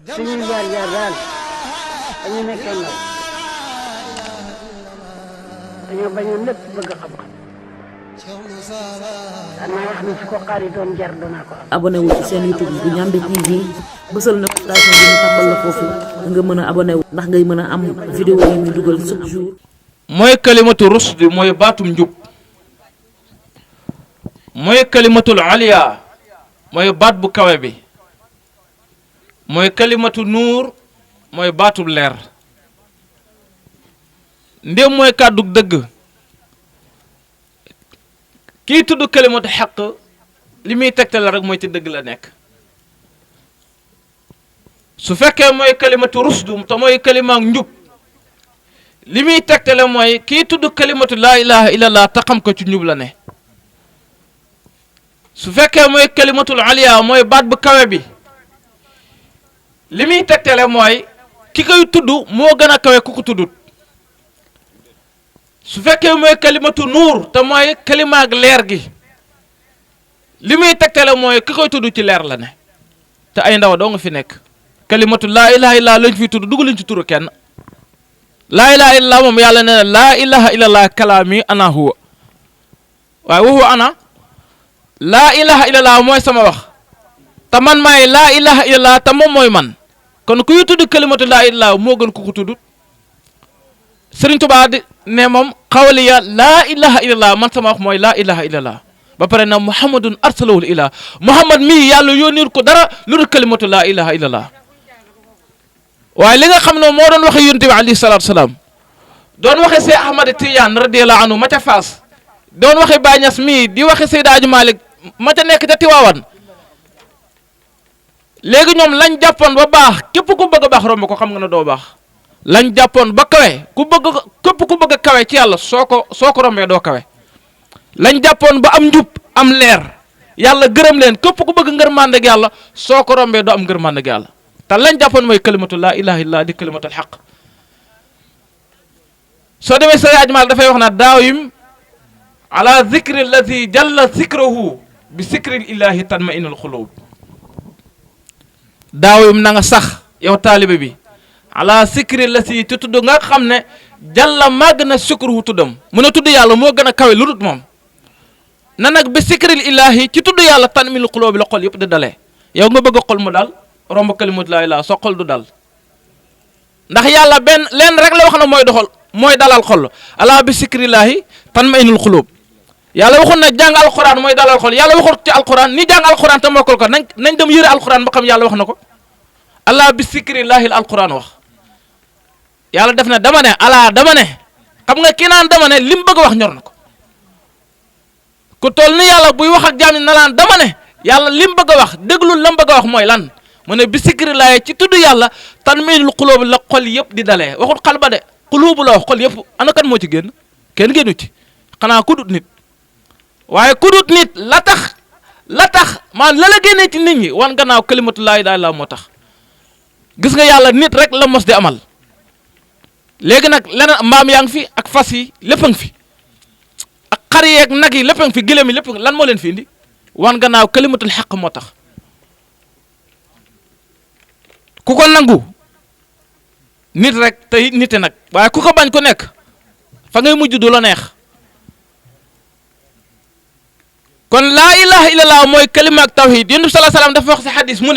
suñuy jaar jaar daal dañu nekkee ndaw dañoo bañoon lépp bëgg xam-xam danaa wax ni su ko xaaritoon jar danaa ko am. abonné wu ci seen YouTube bu Ndiamé TV bësal notification bi ñu tàmbal la foofu nga mën a abonné wu ndax ngay mën a am vidéo yi ñu dugal chaque jour. mooy kalimatu rusdi mooy baatum njub mooy kalimatul aliya mooy baat bu kawe bi mooy kalimatu nuur mooy baatub leer ndéem mooy kàddug dëgg kii tudd kalimatu xaq li muy tegtal rek mooy ci dëgg la nekk su fekkee mooy kalimatu rusdu te mooy kalima njub li muy tegtale mooy kii tudd kalimatu laa ilaha illallah te xam ko ci njub la ne su fekkee mooy kalimatul aliya mooy baat bu kawe bi li muy tegtale mooy ki koy tudd moo gën a kawe ku ko tuddut su fekkee mooy kalimatu nuur te mooy kalima ak leer gi li muy tegtale mooy ki koy tudd ci leer la ne te ay ndaw doo nga fi nekk kalimatu laa ilaha illallah lañ fi tudd dugg lañ ci turu kenn laa ilaha illallah moom yàlla nee na laa ilaha illallah kalaami ana huwa waaye waxu ana laa ilaha illallah mooy sama wax te man maay laa ilaha illallah te moom mooy man kon kuy tudd kalimatu laa ilaha moo gën ku ko tudd Sëriñ Tuubaa di ne moom xawliya laa ilaha illallah man sama wax mooy laa ilaha illallah ba pare na muhammadun arsalahul ilah muhammad mii yàlla yónnir ko dara lu dul kalimatu laa ilaha illallah waaye li nga xam ne moo doon waxe yonent bi alayhi salaatu salaam doon waxe Seex Ahmad Tijaan radiyallahu anhu ma ca Faas doon waxe Baay Ñas mii di waxe Seydi Aji Malik ma ca nekk ca Tiwaawan léegi ñoom lañ jàppoon ba baax képp ku bëgg a baax romb ko xam nga ne doo baax lañ jàppoon ba kawe képp ku bëgg a kawe ci yàlla soo ko rombee doo kawe lañ jàppoon ba am njub am leer yàlla gërëm leen képp ku bëgg ngërmande ak yàlla soo ko rombee doo am ngërmande ak yàlla te lañ jàppoon mooy kalimatu laa ilaha illallah di kalimatul xaq soo demee sa ajmal dafay wax na daawim ala zikri alladi jalla zikrahu bi zikri illahi tatma'innul xulub daawim na nga sax yow taalibe bi ala zikri alladi ci tudd nga xam ne jalla màgg na sukruhu tuddam mun a tudd yàlla moo gën a kawe lu dut moom na nag bi zikril illahi ci tudd yàlla tatma'innul xulub la xol yëpp di dalee yow nga bëgg a xol mu dal romb kalimatu laa ilaaha soo xol du dal ndax yàlla benn leen rek la wax na mooy doxal mooy dalal xol ala bi sikrillaahi tatma'innul xuluub yàlla waxoon na jàng alquran mooy dalal xol yàlla waxul ci alquran ni jàng alquran te mokkal ko nañ dem yëre alquran ba xam yàlla wax na ko ala bi sikrillaahi alquran wax yàlla def na dama ne ala dama ne xam nga kii naan dama ne li mu bëgg a wax ñor na ko ku toll ni yàlla buy wax ak jaam na laan dama ne yàlla li mu bëgg a wax déglul la mu bëgg a wax mooy lan mu ne bi sikri laaye ci tudd yàlla tatma'innul xuluub la xol yëpp di dalee waxul xal ba de xuluubu la wax xol yëpp ana kan moo ci génn kenn génnu ci xanaa kudut nit waaye kudut nit la tax man la génnee ci nit ñi wan gannaaw kalimatu laa ilaaha illallaah moo tax gis nga yàlla nit rek la mos di amal léegi nag leneen mbaam yaa ngi fi ak fas yi lépp a ngi fi ak xar yi ak nag yi lépp a ngi fi gëléem yi lépp lan moo leen fi indi wan gannaaw kalimatul xaq moo tax ku ko nangu nit rek te nite nag waaye ku ko bañ ko nekk fa ngay mujj du la neex kon laa ilaha illallah mooy kalima ak tawhid yonent bi sallallahu alayhi wasallam dafa wax si xadis mu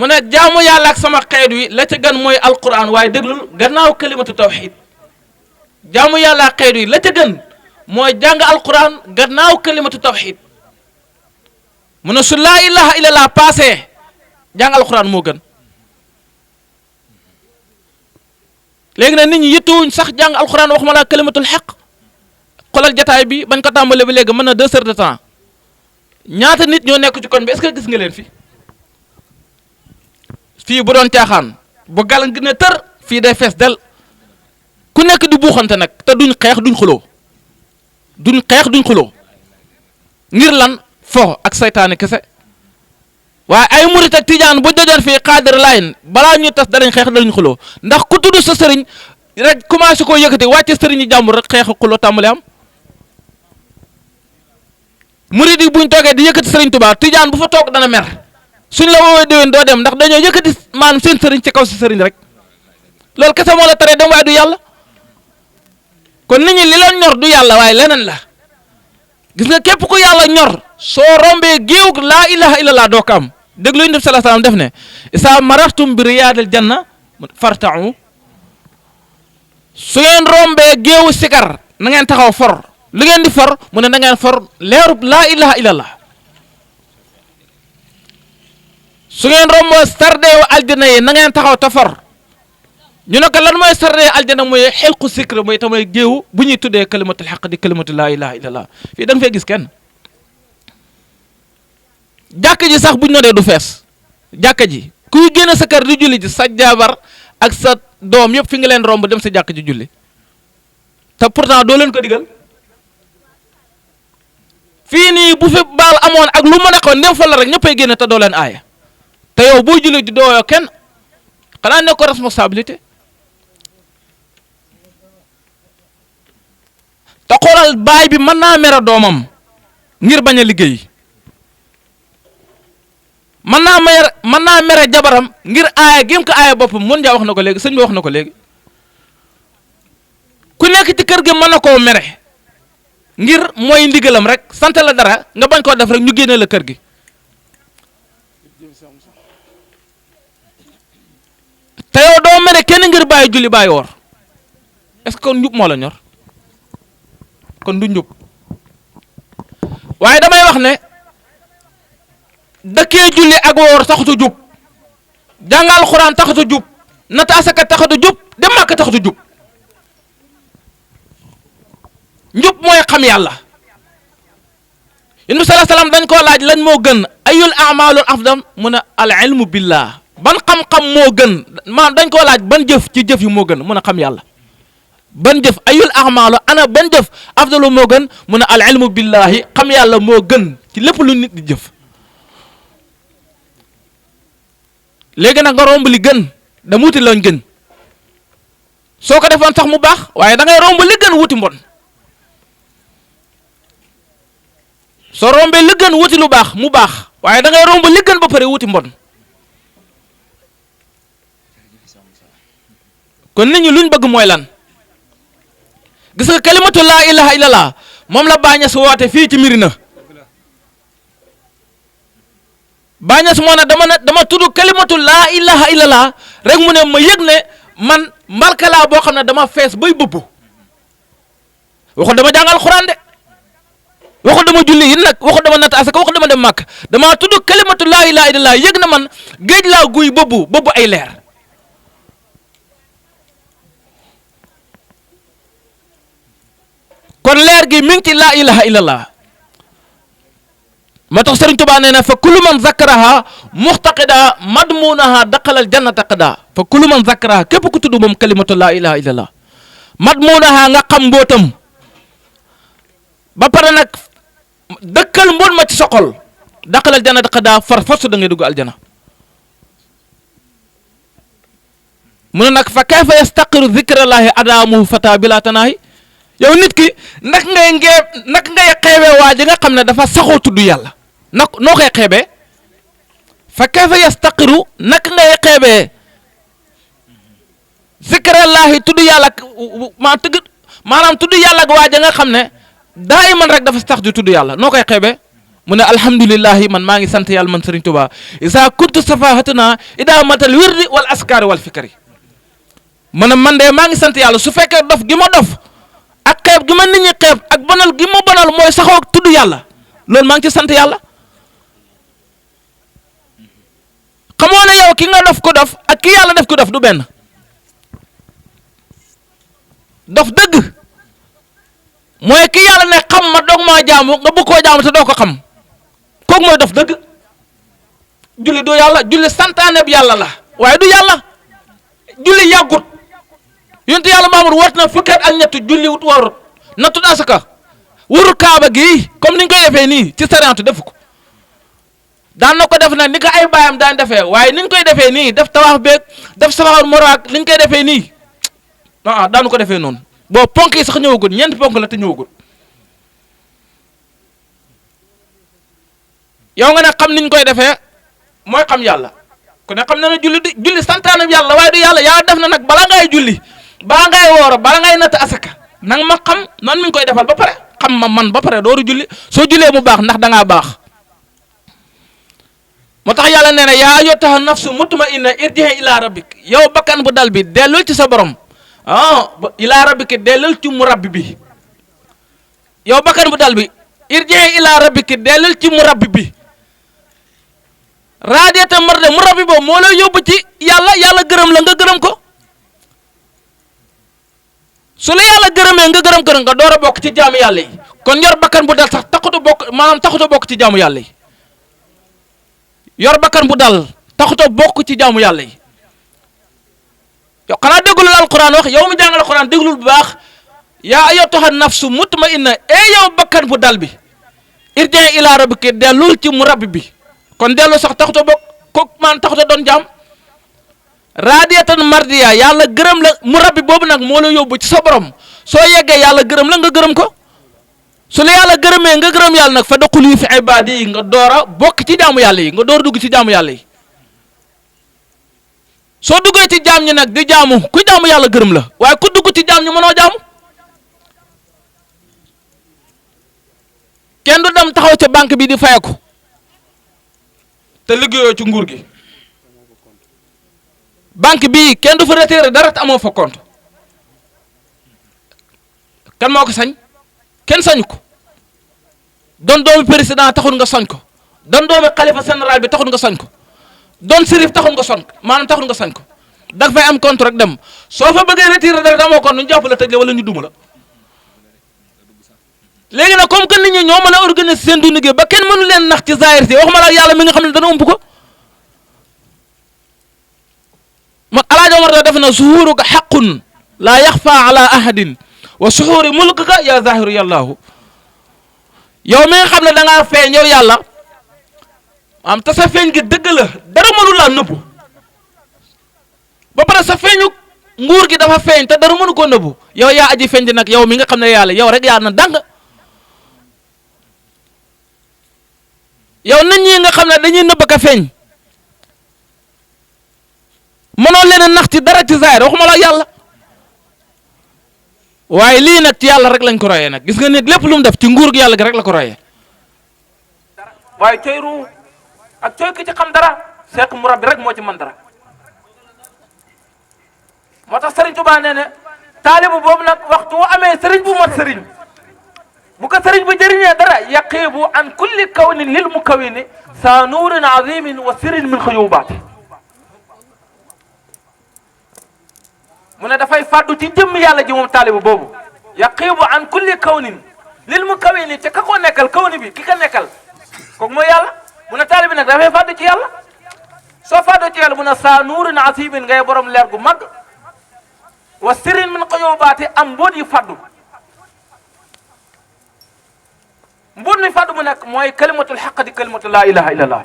ne jaamu yàlla ak sama xeet wi la ca gën mooy alquran waaye déglul gannaaw kalimatu tawhid jaamu yàlla ak xeet wi la ca gën mooy jàng alquran gannaaw kalimatu tawhid mu ne su laa ilaha illallah passé jàng alxuraan moo gën léegi nag nit ñi yëttuwuñ sax jàng alxuraan waxuma laa kalimatul xaq xolal jataay bi bañ ko tàmbalee ba léegi mën na 2 heures de temps ñaata nit ñoo nekk ci koñ bi est-ce que gis nga leen fii bu doon caaxaan bu gal gën a tër fii day fees del ku nekk di buuxante nag te duñ xeex duñ xuloo ngir lan fo ak saytaane kese waaye ay murit ak tijaan bu dojoon fii xaadir layin balaa ñuy tas danañ xeex danañ xuloo ndax ku tudd sa sëriñ rek commencé koo yëkkati wàcce sëriñ yi jàmbur rek xeex xuloo tàmbali am murit yi buñ toogee di yëkkati sëriñ Tuubaa tijaan bu fa toog dana mer suñ la woowee déwén doo dem ndax dañoo yëkkati maanaam seen sëriñ ci kaw si sëriñ rek loolu kese moo la tere dem waaye du yàlla kon nit ñi li leen ñor du yàlla waaye leneen la gis nga képp ku yàlla ñor soo rombee géew laa ilaha illallah doo ko am déglu Yonent bi sallallahu alayhi wasallam def ne isa marartum bi riyaadil janna farta'u su ngeen rombee géewu sikar na ngeen taxaw for lu ngeen di for mu ne na ngeen for leerub laa ilaha illallah su ngeen romboo sardeewu aljana yi na ngeen taxaw te for ñu ne ko lan mooy sardeewu aljana mooy xelqu sikr mooy te mooy géewu bu ñuy tuddee kalimatul xaq di kalimatu laa ilaha illallah fii da nga fay gis kenn jàkk ji sax buñ nodee du fees jàkk ji kuy génn sa kër di julli ji sa jabar ak sa doom yëpp fi nga leen romb dem sa jàkk ji julli te pourtant doo leen ko digal fii nii bu fi baal amoon ak lu mën a xaw ndem fa la rek ñëppay génn te doo leen aaya te yow boo julli di dooyoo kenn xanaa ne ko responsabilité te xoolal baay bi mën naa mere doomam ngir bañ a liggéey mën naa mere jabaram ngir aaya gim ko aaya boppam mun njaa wax na ko léegi sëñ bi wax na ko léegi ku nekk ci kër gi mën na koo mere ngir mooy ndigalam rek sant la dara nga bañ koo def rek ñu génne la kër gi te yow doo mere kenn ngir bàyyi julli bàyyi woor est-ce que kon njub moo la ñor kon du njub waaye damay wax ne dëkkee julli ak woor taxatu jub jàngal xuraan taxatu jub nata asaka taxatu jub dem Màkka taxatu jub njub mooy xam yàlla Yonent bi sallallahu alayhi wasallam dañ koo laaj lañ moo gën ayul a'malul afdal mu ne al ilmu billah ban xam-xam moo gën maanaam dañ koo laaj ban jëf ci jëf yi moo gën mun a xam yàlla ban jëf ayul a'malu ana ban jëf afdalu moo gën mu ne al ilmu billahi xam yàlla moo gën ci lépp lu nit di jëf léegi nag nga romb li gën da wuti lañ gën soo ko defoon sax mu baax waaye da ngay romb li gën wuti mbon soo rombee li gën wuti lu baax mu baax waaye da ngay romb li gën ba pare wuti mbon kon nit ñi luñ bëgg mooy lan gis nga kalimatu laa ilaha illallah moom la bàññe su woote fii ci Mirina bàññe su moo ne dama tudd kalimatu laa ilaha illallah rek mu ne ma yëg ne man mbalkalaa boo xam ne dama fees bay bëbb waxul dama jàngal xuraan de waxul dama julli yi nag waxul dama natt asaka waxul dama dem màkk dama tudd kalimatu laa ilaha illallah yëg na man géej laa guy bëbb ay leer kon leer gi mi ngi ci laa ilaha illallah moo tax Sëriñ Tuubaa nee na fa kullu man zakkaraha muxtaqida madmunaha daqalal jannata qada fa kullu man zakkaraha képp ku tudd moom kalimatu laa ilaha illallah madmunaha nga xam mbootam ba pare nag dëkkal mboot ma ci soxol daqalal jannata qada far force da ngay dugg aljana mu ne nag fa kayfa yastaqiru zikrallahi adamuhu fata bila tanaahi yow nit ki nak ngay xeebee waa ji nga xam ne dafa saxoo tudd yàlla noo koy xeebee fa kayfa yastaqiru nak ngay xeebee zikrallahi tudd yàlla maanaam tudd yàlla ak waa ji nga xam ne daayiman rek dafa sax di tudd yàlla noo koy xeebee mu ne alhamdulillahi man maa ngi sant yàlla man Sëriñ Tuubaa isa kuntu safahatuna idamatal wirdi wal askari wal fikri mu ne man de maa ngi sant yàlla su fekkee dof gi ma dof ak xeeb gi ma nit ñi xeeb ak bonal gi ma bonal mooy saxoo tudd yàlla loolu maa ngi ci sant yàlla xamoo ne yow ki nga dof ko dof ak ki yàlla def ko dof du benn dof dëgg mooy ki yàlla ne xam ma doog maa jaamu nga bëgg koo jaamu te doo ko xam kooku mooy dof dëgg julli du yàlla julli santaane bi yàlla la waaye du yàlla julli yàggut yonent yàlla Maamadu wat na fukki at ak ñett julli wut warut na tudd asaka waru kaaba gi comme ni ñu koy defee nii ci sariyantu defu ko daan na ko def nag ni ko ay baayam daan defee waaye ni ñu koy defee nii def tawaaf beeg def safaawul moroak li ñu koy defee nii daanu ko defee noonu boo ponk yi sax ñëwagul ñeent ponk la te ñëwagul yow nga ne xam ni ñu koy defee mooy xam yàlla ku ne xam na ne julli santaanam yàlla waaye du yàlla yàlla def na nag bala ngay julli bala ngay woor bala ngay natt asaka nang ma xam nan mi ngi koy defal ba pare xam ma man ba pare dooru julli soo jullee mu baax ndax da ngaa baax moo tax yàlla nee na yaa ayyatuha nafsu mutma'inna irji'i ila rabbik yow bakkan bu dal bi dellul ci sa borom ila rabbik dellul ci mu rabbi bi yow bakkan bu dal bi irji'i ila rabbik dellul ci mu rabbi bi raadiyata marda mu rabbi boobu moo lay yóbbu ci yàlla gërëm la nga gërëm ko su la yàlla gërëmee nga gërëm nga door a bokk ci jaamu yàlla yi kon yor bakkan bu dal sax taxutu bokk ci jaamu yàlla yi yor bakkan bu dal taxutu bokk ci jaamu yàlla yi yow xanaa déglul alquran wax yow mi jàngal alquran déglul bu baax yaa ayyatuha nafsu mutma'inna yow bakkan bu dal bi irji' ila rabbika dellul ci mu rabbi bi kon dellu sax taxutu bokk ko man taxutu doon jaam raadiyatan mardiya yàlla gërëm la mu rabbi boobu nag moo la yóbbu ci sa borom soo yeggee yàlla gërëm la nga gërëm ko su la yàlla gërëmee nga gërëm yàlla nag fa daqulu fi ibaadi yi nga door a bokk ci jaamu yàlla yi nga door dugg ci jaamu yàlla yi soo duggee ci jaam ñi nag di jaamu ku jaamu yàlla gërëm la waaye ku dugg ci jaam ñi mënoo jaamu kenn du dem taxaw ca banque bi di fayeku te liggéeyoo ci nguur gi banque bi kenn du fa retiré dara te amoo fa compte kan moo ko sañ kenn sañu ko doon doomi président taxul nga sañ ko doon doomi xalifa général bi taxul nga sañ ko doon sérif taxul nga sañ ko maanaam taxul nga sañ ko da nga fay am compte rek dem soo fa bëggee retiré dara te amoo compte ñu jàpp la tëj la wala ñu duma la léegi nag comme que nit ñi ñoo mën a organiser seen dund gi ba kenn mënu leen nax ci zaahir si waxuma la ak yàlla mi nga xam ne dana ump ko man alaaji Omar def na suhuruka xaqun laa yaxfa ala ahadin wa suhuri mulkaka ya zahiru yàllaahu yow mi nga xam ne da ngaa feeñ yow yàlla am te sa feeñ gi dëgg la dara mënu laa nëbbu ba pare sa feeñu nguur gi dafa feeñ te dara mënu koo nëbbu yow yaa aji feeñ di nag yow mi nga xam ne yàlla yow rek yaa na dang yow nit ñi nga xam ne dañuy nëbb ka feeñ mënoo leen a nax ci dara ci zaahir waxuma la yàlla waaye lii nag ci yàlla rek lañ ko royee nag gis nga nit lépp lu mu def ci nguur gi yàlla gi rek la ko royee waaye coy ruu ak coy ki ci xam dara seeq mu rabbi rek moo ci mën dara moo tax Serigne Touba nee ne taalibu boobu nag waxtu wu amee Serigne bu mat Serigne bu ko Serigne bu jëriñee dara yaqibu an kulli kawnin lil mukawini sa nuurin azimin wa sirin min xuyubaati mu ne dafay fàddu ci jëmm yàlla ji moom taalibu boobu yaqibu an kulli kawnin lil mukawini te ka ko nekkal kawni bi ki ka nekkal kooku mooy yàlla mu ne taalibi nag dafay fàddu ci yàlla soo fàddu ci yàlla mu ne sa nuurin azimin ngay borom leer gu mag wa sirin min xuyubaati am mboot yi fàddu mbuut mi fàddu mu nekk mooy kalimatul xaq di kalimatu laa ilaha illallah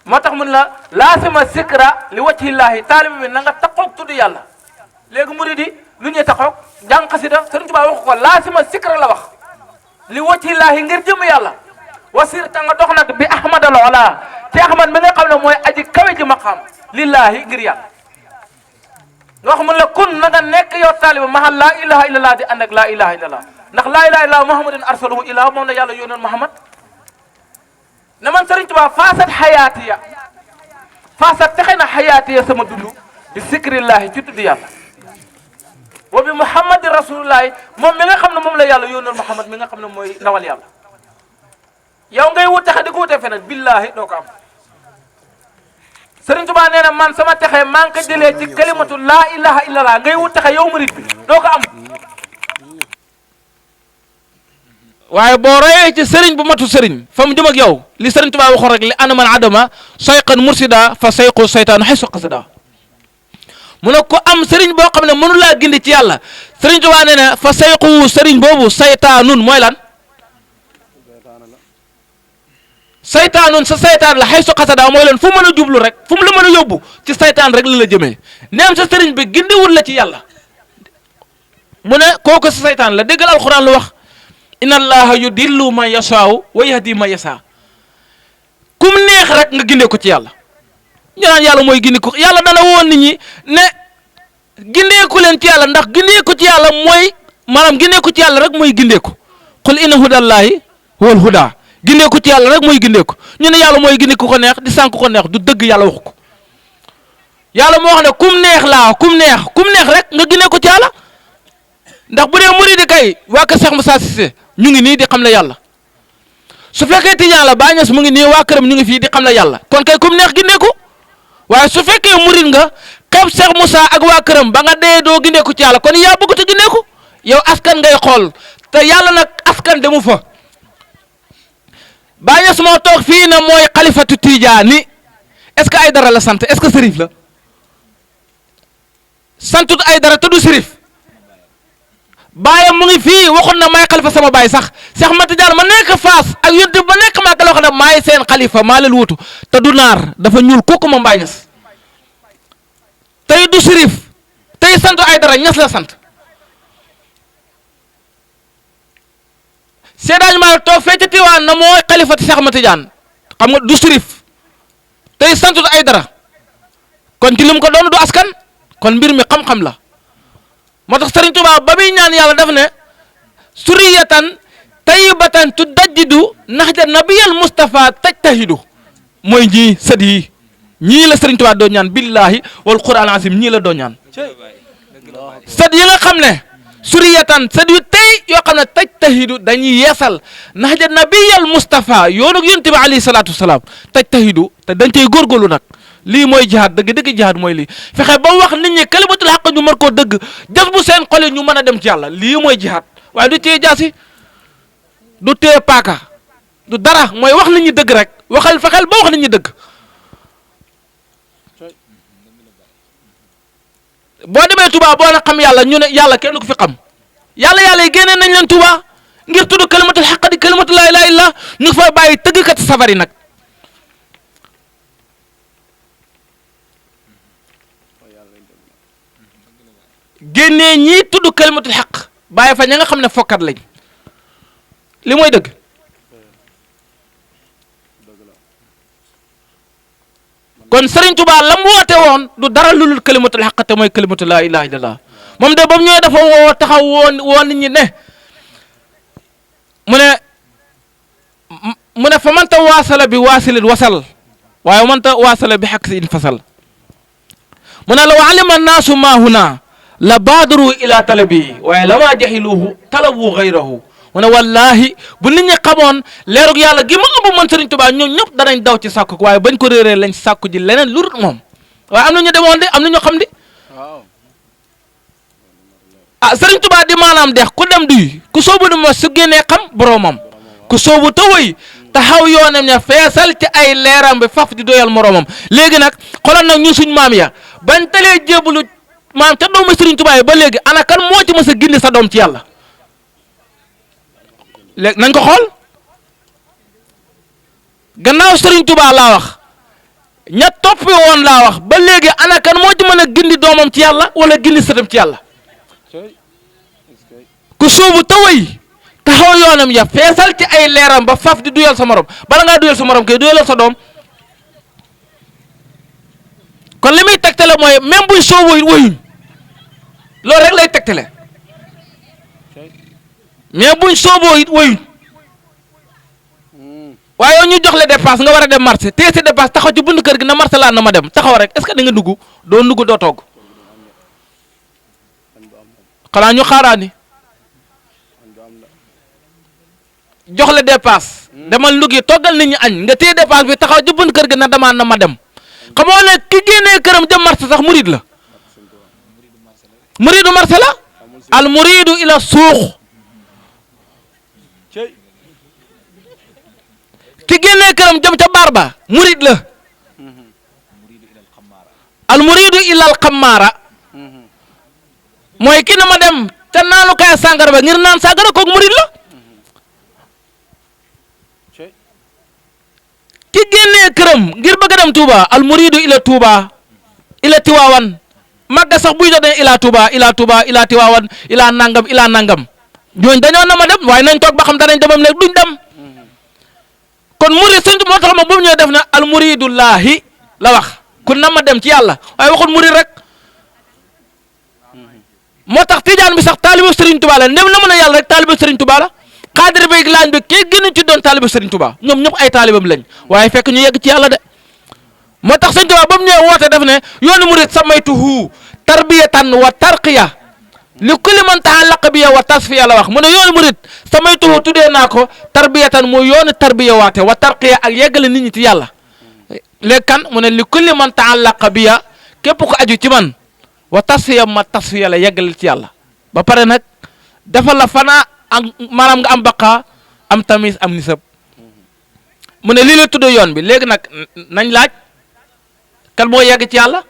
moo tax mun la laasima sikra li wajhillahi taalibi bi na nga taxoog tudd yàlla léegi murid yi lu ñuy taxoog jàng xasida Sëriñ Tuubaa wax ko laasima sikra la wax li wajhillahi ngir jëm yàlla wasir ta nga dox nag bi ahmadal ola ci ahmad mi nga xam ne mooy aji kawe ji maqaam lillahi ngir yàlla nga wax mun la kun na nga nekk yow taaliba mahal laa ilaha illallah di ànd ak laa ilaha illallah ndax laa ilaha illallah muhammadin arsaluhu ilah moom la yàlla yónneen muhammad ne man Sëriñ Tuubaa faasat xayaatiya faasat texe na xayaatiya sama dund bi sikrillahi ci tudd yàlla wa bi muhammadin rasulullahi moom mi nga xam ne moom la yàlla yónneen muhammad mi nga xam ne mooy ndawal yàlla yow ngay wut texe di ko wutee feneen billahi doo ko am Sëriñ Tuubaa nee na man sama texe maa ngi ko jëlee ci kalimatu laa ilaha illallah ngay wut texe yow murid bi doo ko am waaye boo royee ci sëriñ bu matu sëriñ fa mu jëm ak yow li Sëriñ Tuubaa waxoon rek li ana man adama sayqan mursida fa sayqu saytaan xaysu qasada mu ne ko am sëriñ boo xam ne mënu laa gindi ci yàlla Sëriñ Tuubaa nee na fa sayqu sëriñ boobu saytaanun mooy lan saytaanun sa saytaan la xaysu qasada mooy lan fu mën a jublu rek fu mu la mën a yóbbu ci saytaan rek la la jëmee neem sa sëriñ bi gindiwul la ci yàlla mu ne kooku sa saytaan la déggal alxuraan lu wax inna allaha yudillu man yasaaw wa yahdi man yasaa kum neex rek nga gindee ko ci yàlla ñu naan yàlla mooy gindi ko yàlla dana woon nit ñi ne gindee ko leen ci yàlla ndax gindee ko ci yàlla mooy maanaam gindee ko ci yàlla rek mooy gindee ko qul inna hudallahi huwal huda gindee ko ci yàlla rek mooy gindee ko ñu ne yàlla mooy gindi ko neex di sànk ko neex du dëgg yàlla wax ko yàlla moo wax ne kum neex laa kum neex rek nga gindee ko ci yàlla ndax bu dee muridi kay waa kër Cheikh Moussa Cissé ñu ngi nii di xam ne yàlla su fekkee tijaan la Baay Ñas mu ngi nii waa këram ñu ngi fii di xam ne yàlla kon kay kum neex gindee ko waaye su fekkee murid nga kam Cheikh Moussa ak waa këram ba nga dee doo gindee ko ci yàlla kon yaa bëgg te gindee ko yow askan ngay xool te yàlla nag askan demu fa Baay Ñas moo toog fii na mooy xalifatu tijaani est-ce que ay dara la sant est-ce que sërif la santut ay dara te du sërif baayam mu ngi fii waxoon na maay xalifa sama baay sax Cheikh Ahmad Tidiane ma nekk Faas ak yonent ba nekk maa la wax ne maay seen xalifa maa leen wutu te du naar dafa ñuul kooku moom Baay Ñas tey du sërif tey sant ay dara Ñas la sant Seydaañ maa toog fee ci Tiwaan na mooy xalifati Cheikh Ahmad Tidiane xam nga du sërif tey santut ay dara kon ci lim ko doon du askan kon mbir mi xam-xam la moo tax Sëriñ Tuubaa ba muy ñaan yàlla daf ne suriyatan tayyibatan tudajjidu nahja nabiyal Mustafa tajtahidu mooy ñii sët yi ñii la Sëriñ Tuubaa doon ñaan billahi wal Qur'an azim ñii la doon ñaan sët yi nga xam ne suriyatan sët yu tey yoo xam ne tajtahidu dañuy yeesal nahja nabiyal Mustafa yoonu yonent bi alayhi salaatu wasalaam tajtahidu te dañ cey góorgóorlu nag lii mooy jihaad dëgg jihaad mooy lii fexe ba wax nit ñi kalimatul xaq ñu mën koo dëgg jës bu seen xol yi ñu mën a dem ci yàlla lii mooy jihaad waaye du téye jaasi du téye paaka du dara mooy wax nit ñi dëgg rek fexeel ba wax nit ñi dëgg boo demee Touba boo na xam yàlla ñu ne yàlla kenn du ko fi xam yàlla yi génnee nañ leen Touba ngir tudd kalimatul xaq di kalimatul laa ilaaha illa ñu fay bàyyi tëggkat safari nag génnee ñii tudd kalimatul xaq bàyyi fa ña nga xam ne fokkat lañ li mooy dëgg kon Serigne Touba la mu woote woon du dara lu dul kalimatul xaq te mooy kalimatul laa ilaaha illallah moom de ba mu ñëwee dafa woo taxaw woon nit ñi ne mu ne fa man ta waasala bi waasilin wasal waaye man ta waasala bi xaq si in fasal mu ne law alima naasu maa huna la baadaru ila talabi waaye la maa jaxiluhu talabu xayrahu mu ne wallahi bu nit ñi xamoon leerug yàlla gi ma ëmb man Serigne Touba ñoom ñëpp danañ daw ci sàkku waaye bañ ko réeree lañ sàkku ji leneen lu dul moom waaye am na ñu demoon de am na ñu xam di Serigne Touba di maanaam dex ku dem duy ku soobu du ma su génnee xam boromam ku soobu tawëy taxaw yoonam ña feesal ci ay leeram bi faf di doyal moromam léegi nag xoolal nag ñu suñ maam ya bañ talee jébbalu maam ca doomu Serigne Touba yi ba léegi ana kan moo ci mës a gindi sa doom ci yàlla léegi nañ ko xool gannaaw Serigne Touba laa wax ña toppi woon laa wax ba léegi ana kan moo ci mën a gindi doomam ci yàlla wala gindi sëtam ci yàlla ku sóobu taway taxaw yoonam ya feesal ci ay leeram ba faf di duyal sa morom bala ngaa duyal sa morom kay duyalal sa doom kon li muy tegtale mooy même buy sóobu wayuñ loolu rek lay tegtale mais buñ sooboo it wayuñ waaye yow ñu jox la dépense nga war a dem marché téye sa dépense taxaw ci bunt kër gi na marché laa na ma dem taxaw rek est-ce que da nga dugg doo togg xanaa ñu xaaraani jox la dépense demal nduggi toggal nit ñi añ nga téye dépense bi taxaw ci bunt kër gi na demaan na ma dem xamoo ne ki génnee këram jëm marché sax murid la muridu marché la al muridu ila suux ki génnee këram jëm ca baar ba murid la al muridu ila al xamaara mooy ki na ma dem ca naanukaay sàngara ba ngir naan sàngara kooku murid la ki génnee këram ngir bëgg a dem Touba al muridu ila Touba ila Tiwaawan magga sax buy jotee ila Touba ila Tiwaawan ila nangam ñooñ dañoo na ma dem waaye nañ toog ba xam danañ demam ne duñ dem kon murid sëñ moo tax ma bu mu ñëwee def na al muridullahi la wax ku na ma dem ci yàlla waaye waxul murid rek moo tax tijaan bi sax taalibu Serigne Touba la ndem na mën a yàlla rek taalibu Serigne Touba la xaadir bi laaj bi kii gënu ci doon taalibu Serigne Touba ñoom ñëpp ay taalibam lañ waaye fekk ñu yegg ci yàlla de moo tax Serigne Touba ba mu ñëwee woote def ne yoonu murid samaytuhu tarbiyatan wa tarqiya li kulli man ta'allaqa biya wa tasfiya la wax mu ne yoonu murid samaytuhu tuddee naa ko tarbiyatan mu yoonu tarbiya waate wa tarqiya ak yeggale nit ñi ci yàlla léegi kan mu ne li kulli man ta'allaqa biya képp ko aju ci man wa tasfiya ma tasfiya la yeggale ci yàlla ba pare nag defal la fanaa ak maanaam nga am baqa am tamis am nisab mu ne lii la tuddee yoon bi léegi nag nañ laaj kan moo yegg ci yàlla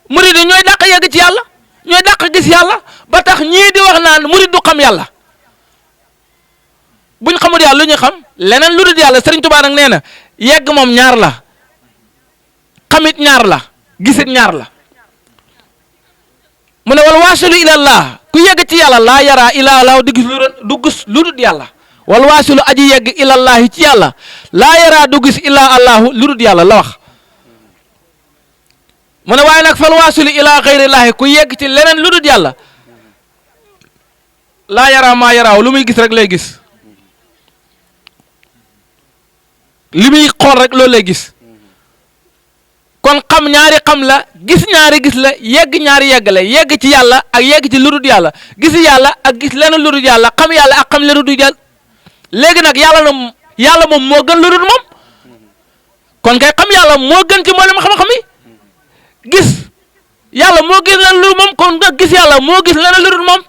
murid yi ñooy dàq yegg ci yàlla ñooy dàq gis yàlla ba tax ñii di wax naan murid du xam yàlla buñ xamul yàlla lu ñuy xam leneen lu dul yàlla Serigne Touba nag nee na yegg moom ñaar la xamit ñaar la gisit ñaar la mu ne wal waasilu ilallah ku yegg ci yàlla laa yaraa ilaa allah du gis lu dul yàlla wal waasilu aji yegg ilallahi ci yàlla laa yaraa du gis ilaa allahu lu dul yàlla la wax mu ne waaye nag fal waasilu ilaa xayrillaahi ku yegg ci leneen lu dul yàlla laa yaraa maa yaraaw lu muy gis rek lay gis li muy xool rek loolu lay gis kon xam ñaari xam la gis ñaari gis la yegg ñaari yegg la yegg ci yàlla ak yegg ci lu dul yàlla gis yàlla ak gis leneen lu dul yàlla xam yàlla ak xam lu dul yàlla léegi nag yàlla moom moo gën lu dul moom kon kay xam yàlla moo gën ci mboolem xam-xam yi gis yàlla moo gis leneen lu dul moom kon nga gis yàlla moo gis leneen lu dul moom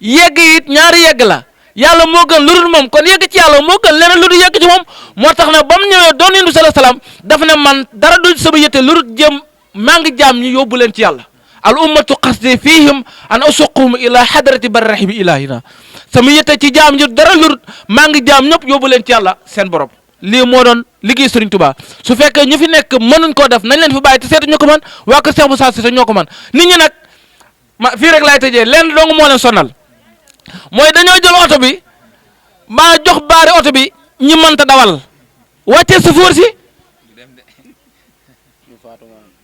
yegg it ñaari yegg la yàlla moo gën lu dul moom kon yegg ci yàlla moo gën leneen lu dul yegg ci moom moo tax ne ba mu ñëwee doon yonent bi sallallahu alayhi wasallam daf ne man dara du sama yëtte lu dul jëm maa ngi jaam ñi yóbbu leen ci yàlla al ummatu qasdi fihim an usuqhum ila hadrati barrahimi ilahina sama yëtte ci jaam ñi dara lu dul maa ngi jaam ñëpp yóbbu leen ci yàlla seen borom lii moo doon liggéey Serigne Touba su fekkee ñu fi nekk mënuñ koo def nañ leen fi bàyyi te seetu ñu ko man waa ko Cheikh Moussa Cissé ñoo ko man nit ñi nag ma fii rek laay tëjee leen dong moo leen sonal mooy dañoo jël oto bi maa jox baari oto bi ñi mënta dawal wàccee sëfoor si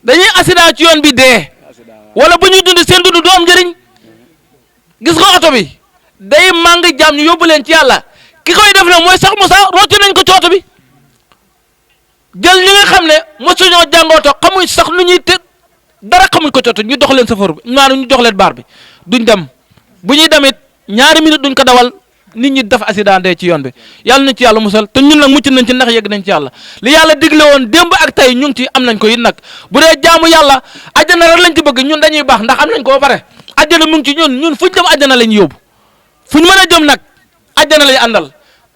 dañuy accident ci yoon bi dee wala bu ñuy dund seen dund du am njëriñ gis nga oto bi day màng jàmm ñu yóbbu leen ci yàlla ki koy def nag mooy sax Moussa rocci nañ ko ci oto bi jël ñi nga xam ne mosuñoo jàngooto xamuñ sax nu ñuy tëg dara xamuñ ko ci oto ñu dox leen sëfoor bi maanaam ñu jox leen baar bi duñ dem bu ñuy demit ñaari minute duñ ko dawal nit ñi def accident dee ci yoon bi yàlla nañ ci yàlla musal te ñun nag mucc nañ ci ndax yegg nañ ci yàlla li yàlla digle woon démb ak tey ñu ngi ci am nañ ko it nag bu dee jaamu yàlla àjjana rek lañ ci bëgg ñun dañuy baax ndax am nañ ko ba pare àjjana mu ngi ci ñun fuñ dem àjjana lañ yóbbu fuñ mën a jëm nag àjjana lañ àndal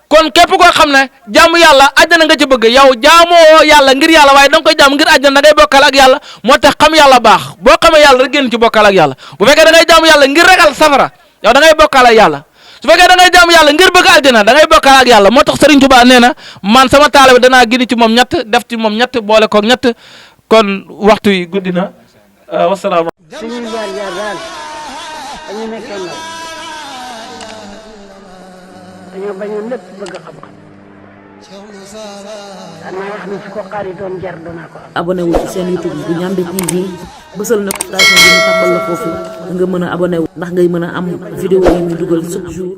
kon képp koo xam ne jaamu yàlla àjjana nga ci bëgg yow jaamoo yàlla ngir yàlla waaye da nga koy jaam ngir àjjana da ngay bokkal ak yàlla moo tax xam yàlla baax boo xamee yàlla rek génn ci bokkal ak yàlla bu fekkee da ngay jaamu yàlla ngir ragal safara yow da ngay bokkal ak yàlla su fekkee da ngay jaamu yàlla ngir bëgg aljana da ngay bokkal ak yàlla moo tax Serigne Touba nee na man sama taalibe danaa gindi ci moom ñett def ci moom ñett boole koog ñett kon waxtu yi guddi na wasalaam. suñuy jaar-jaar daal dañu nekkee ndaw dañoo bañoon lépp bëgg xam-xam danaa wax ne su ko xaaritoon jar danaa ko am. abonné wu ci seen YouTube bu Ndiamé TV bësal notification bi ñu tàmbal la foofu nga mën a abonné wu ndax ngay mën a am vidéo yi ñu dugal chaque jour.